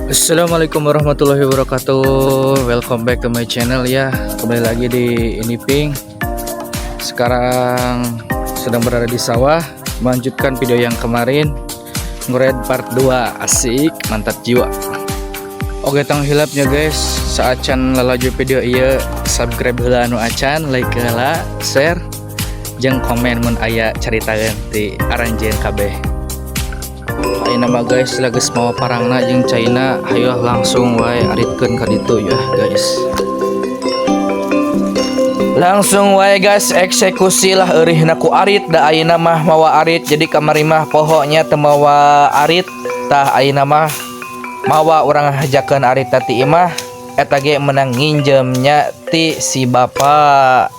Assalamualaikum warahmatullahi wabarakatuh. Welcome back to my channel ya. Kembali lagi di ini Ping. Sekarang sedang berada di sawah, melanjutkan video yang kemarin, Ngured part 2. Asik, mantap jiwa. Oke, tong hilap nya guys. Saacan lalajo video ieu, subscribe heula anu acan, like heula, share, jeung komen mun aya carita ti aranjeun kabeh. Ayeuna mah guys, lagi mawa parangna jeung caina, hayo langsung wae aritkeun ka ditu ya guys. Langsung wae guys, eksekusi lah eurihna ku arit, da ayeuna mah mawa arit. Jadi kamari mah poho nya, teu mawa arit. Tah, ayeuna mah mawa, urang hajakeun arit ti imah, eta ge menang nginjemnya ti si bapak.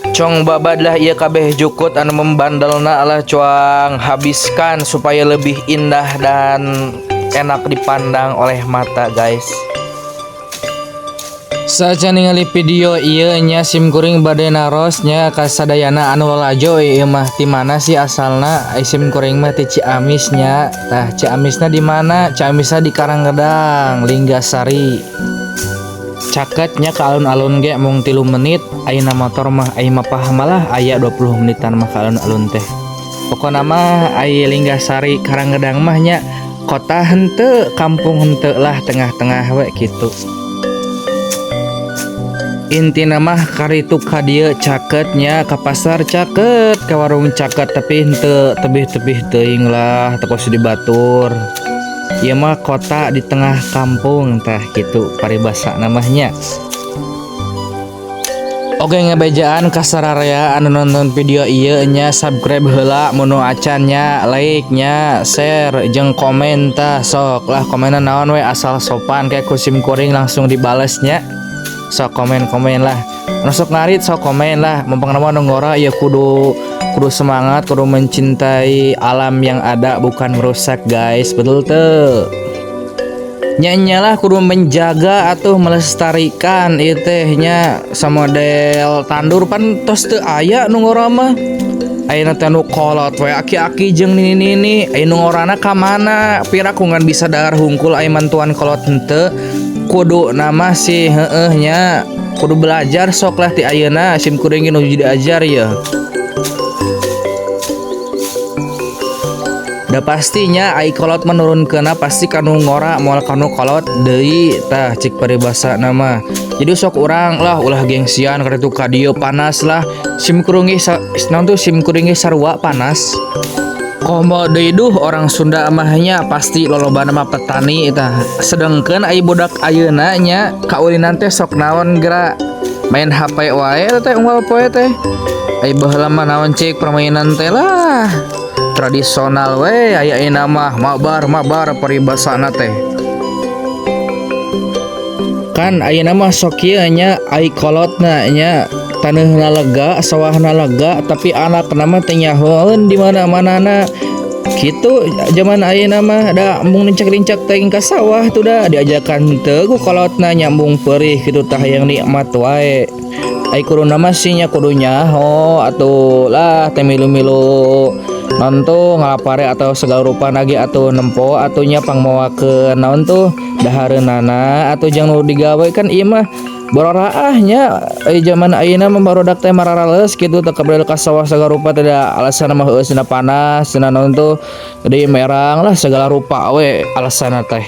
Cong babad lah ieu kabeh jukut anu membandelna lah, cuang habiskan supaya lebih indah dan enak dipandang oleh mata, guys. Saja ningali video ieu nya, sim kuring bade naros nya kasadayana anu lalajo ieu mah, ti mana sih asalna? Ai sim kuring mah ti Ciamis nya. Tah, Ciamisna di mana? Ciamisna di Karanggedang, Linggasari. Caketnya ke alun-alun ge mung 3 menit ayeuna motor mah, ai mapah malah aya 20 menitan mah ke alun-alun teh. Pokokna mah ai Linggasari Karanggedang mah nya kota henteu, kampung henteu lah, tengah-tengah we kitu. Intina mah karitu ka dieu caketnya, ka pasar caket, ka warung caket, tapi henteu tebih-tebih teuing lah, teu kos di batur. Ieu mah kota di tengah kampung, tah kitu paribasa namanya. Oke, ngebejaan ka sararea anu nonton video ieu nya, subscribe heula mun nu acan nya, like nya, share jeung komen. Tah, sok lah komenan naon we, asal sopan kayak ku sim kuring langsung dibales nya. Sok komen-komen lah. Anu sok ngarit sok komen lah. Mumpung nama nu ngora ya kudu kudu semangat, kudu mencintai alam yang ada, bukan merusak, guys. Betul tuh? Nyanyalah, kudu menjaga atau melestarikan ieu teh nya. Samodel tandur pan tos teu aya nu ngora mah. Ayeuna teh nu kolot we aki-aki jeung nini-nini. Aya nu ngorana ka mana? Piraku ngan bisa dahar hungkul, aya mantuan kolot henteu. Kudu nama sih, heueuh nya, kudu belajar sok lah ti ayeuna. Sim kuring ge nuju diajar ya. Da pastinya ai kolot menurunkeunna pasti kanu ngora, moal kanu kolot deui. Tah, cik paribasa nama. Jadi sok urang lah ulah gengsian karena ka dieu panas lah. Sim kuring ge naon tuh, sim kuring ge sarua panas. Komo deui duh orang Sunda mah nya, pasti lolobana mah petani tah. Sedengkeun ai budak ayeuna nya kaulinan teh sok naon geura, main HP wae teh unggal poe teh. Ai baheula mah naon cik permainan teh lah, tradisional we. Aya ayeuna mah mabar mabar paribasana teh kan. Ayeuna mah sok ieu nya, ai kolotna nya taneuhna lega, sawahna lega, tapi anakna mah teu nyahoeun di mana-manana kitu. Zaman ayeuna mah da embung lincak-lincak teuing ka sawah tuh, da diajakan teu ku kolotna, nyambung perih kitu. Tah, yang nikmat wae. Ai kuduna mah sih nya kudu nyaho atuh lah, teh milu-milu naon tuh, ngalapare atau segala rupa nage atau nempo atau nya pangmawakeun naon tuh, dahareunana atau jeung nu digawe. Kan ieu mah bororaah nya. Ai zaman ayeuna mah barudak teh mararales kitu, teu kabel ka sawah segala rupa teh, da alasanna mah heueuh cenah panas cenah, naon tuh, jadi merang lah, segala rupa we alasanna teh.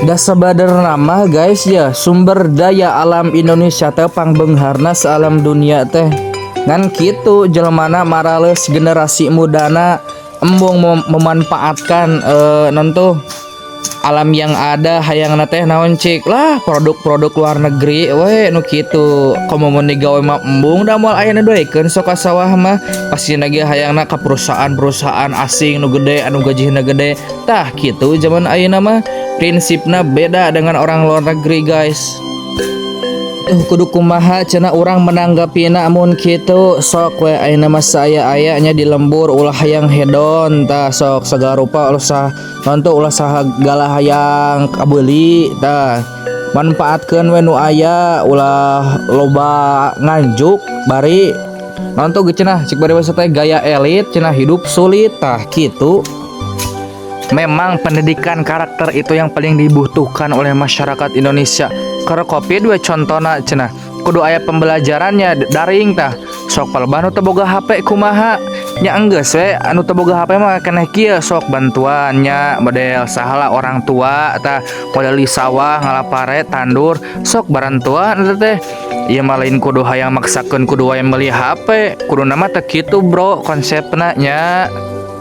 Da sabaderna mah guys ya, sumber daya alam Indonesia teh pangbeungharna sealam dunia teh. Ngan kitu, jelmana marales, generasi mudana embung memanfaatkan naon tuh, alam yang ada. Hayangna teh naon cik lah, produk-produk luar negeri we nu kitu. Komo mun digawe mah embung, da moal aya nu doekeun sok ka sawah mah. Pasti ge hayangna ka perusahaan-perusahaan asing nu gede, anu gajihna gede. Tah, kitu zaman ayeuna mah, prinsipna beda dengan orang luar negeri, guys. Tuh, kudu kumaha cenah urang menanggapina mun kitu? Sok we ayeuna mah saya nya di lembur ulah hayang hedon. Tah, sok segala rupa ulah sah naon tuh, ulah sagala hayang kabeuli. Tah, manfaatkeun we nu aya, ulah loba nganjuk bari naon tuh cenah, cik bari teh gaya elit cenah, hidup sulit. Tah, kitu. Memang pendidikan karakter itu yang paling dibutuhkan oleh masyarakat Indonesia. Keur Covid we contona cenah. Kudu aya pembelajarannya daring tah. Sok palebah nu teu boga HP kumaha? Nya enggeus we anu teu boga HP mah keneh kieu, sok bantuannya model sahala orang tua tah, model di sawah ngalapare, tandur, sok barantuan eta teh. Ieu mah lain kudu hayang maksakeun kudu wae meuli HP, kuduna mah teu kitu, bro, konsepna nya.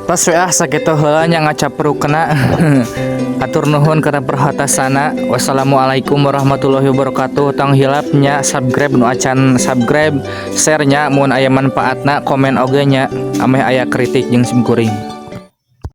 Tos we ah, sakitu heula nya ngacaprukna. Hatur nuhun kana perhatosana. Wassalamualaikum warahmatullahi wabarakatuh. Tong hilap nya subscribe nu acan subscribe, share nya mun aya manfaatna, komen oge nya ameh aya kritik jeung sim kuring.